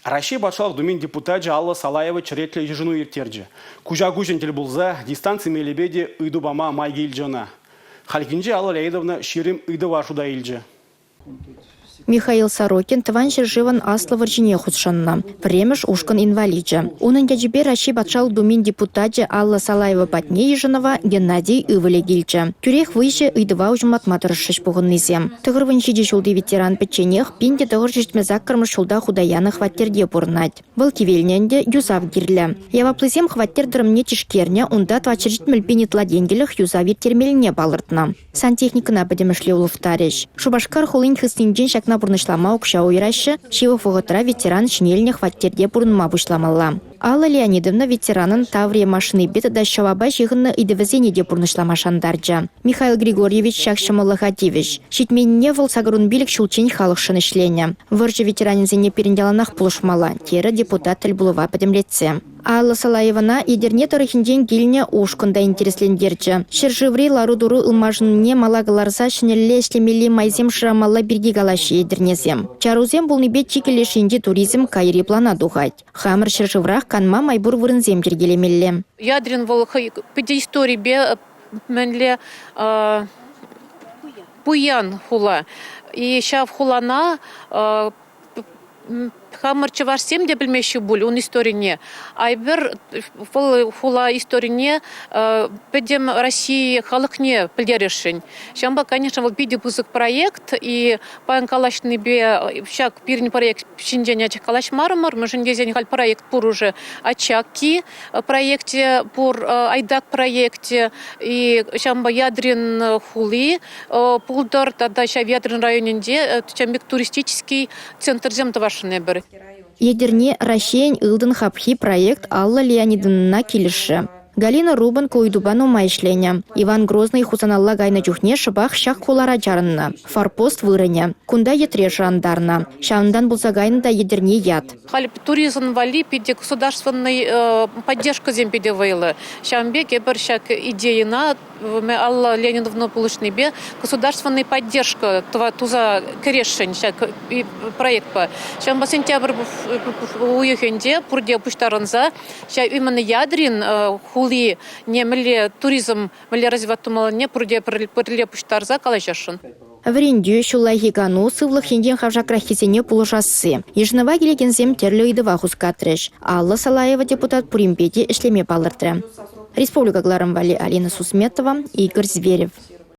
Раҫҫей Патшалӑх Думин депутачӗ Алла Салаева черетлӗ йышӑну ирттерчӗ. Куҫа-куҫӑн тӗл пулса дистанци мелӗпе те ыйту пама май килчӗ ӑна. Хальхинче Алла Леонидовна 20 ыйтӑва шута илчӗ. Михаил Сорокин Тӑван ҫӗршывӑн Аслӑ вӑрҫине хутшӑннӑ. Пӗрремӗш ушкӑн инваличӗ. Унӑн ячӗпе Раҫҫей Патшалӑх Думин депутачӗ Алла Салаева патне йышӑнӑва Геннадий ывӑлӗ килчӗ. Тӳрех выҫӑ ыйтӑва уҫӑмлатма тӑрӑшрӗҫ пухӑннисем. 97 ҫулти ветеран пӗчченех 1978 ҫулта хута янӑ хваттерте пурӑнать. Вӑл кивелнӗ ӗнтӗ, юсав кирлӗ. Яваплисем хваттер тӑрӑмне тишкернӗ, унта 470 пин ытла тенкӗлӗх юсав ирттермеллине палӑртнӑ. Сантехникӑна пӗтӗмӗшле улӑштарӗҫ. Шупашкар хулин хыснинчен ҫакна пурнӑҫлама укҫа уйӑраҫҫӗ, ҫывӑх вӑхӑтра ветеран ҫӗнелнӗ хваттерте пурӑнма пуҫламалла. Алла Леонидовна ветеранӑн Таврия машинипе тата ҫӑвапа ҫыхӑннӑ ыйтӑвӗсене те пурнӑҫлама шантарчӗ. Михаил Григорьевич ҫак ҫӑмӑллӑха тивӗҫ. Ҫитменнине вӑл 85 ҫулччен халӑхшӑн ӗҫленӗ. Вӑрҫӑ ветеранӗсене пирӗн яланах пулӑшмалла, терӗ депутат тӗлпулӑва пӗтӗмлетсе. Алла Салаевӑна Етӗрне тӑрӑхӗнчен килнӗ ушкӑн та интереслентерчӗ. Ҫӗршыври лару-тӑру ылмашӑннине мала кӑларса ҫӗнӗлле ӗҫлемелли майсем шырамалла пирки калаҫҫӗ етӗрнесем. Чарусем пулнипе чикӗ леш енчи туризм кайри плана тухать. Хамӑр ҫӗршыврах канма май пур вырӑнсем йӗркелемелле. Ядрин вӑл хӑй питӗ историпе мӗнле пуян хула. И ҫав хулана хамӑр чӑвашсем те пӗлмеҫҫӗ пуль ун историне. Айпӗр вӑл хула историне пӗтӗм Россия халӑхне пӗлтересшӗн. Ҫавӑнпа, конечно, вӑл питӗ пысӑк проект и паян калаҫнипе ҫак пирӗн проект ҫинчен ачах калаҫмарӑмӑр, мӗншӗн тесен халь проект пур уже Очаки проекте пур, Айдак проекте и ҫавӑнпа Ядрин хули пултӑр тата ҫав Ядрин районӗнче ҫавӑн пек туристический центрсем тӑвасшӑн эпир. Етӗрне Раҫҫейӗн ылтӑн хапхи проект Алла Леонидовнӑна килӗшрӗ. Галина Рубан ку ыйтупа нумай ӗҫленӗ. Иван Грозный Хусаналла кайнӑ чухне шӑпах ҫак хулара чарӑннӑ. Форпост вырӑнӗ. Кунта йӗтре шӑрантарнӑ. Ҫавӑнтан пулса кайнӑ та Етӗрне ят. Халь туризм валли питӗ государственный поддержкӑсем питӗ вӑйлӑ. Ҫавӑн пек эпир ҫак идейӑна Алла Леонидовна пулӑшнипе государственный поддержка туса кӗресшӗн ҫак проектпа. Ҫавӑнпа сентябрь уйӑхӗнче пурте пуҫтарӑнса ҫав именно Ядрин хули не мӗнле туризм мӗнле развивать тумаллине пурте пӗрле пуҫтарса калаҫасшӑн. Вӗрентӳ, ҫуллахи кану, сывлӑх енчен хавшакраххисене пулӑшасси. Йышӑнӑва килекенсем тӗрлӗ ыйтӑва хускатрӗҫ. Алла Салаева депутат пуринпе те ӗҫлеме палӑртрӗ. Республика кӑларӑм валли Алина Сусметова, Игорь Зверев.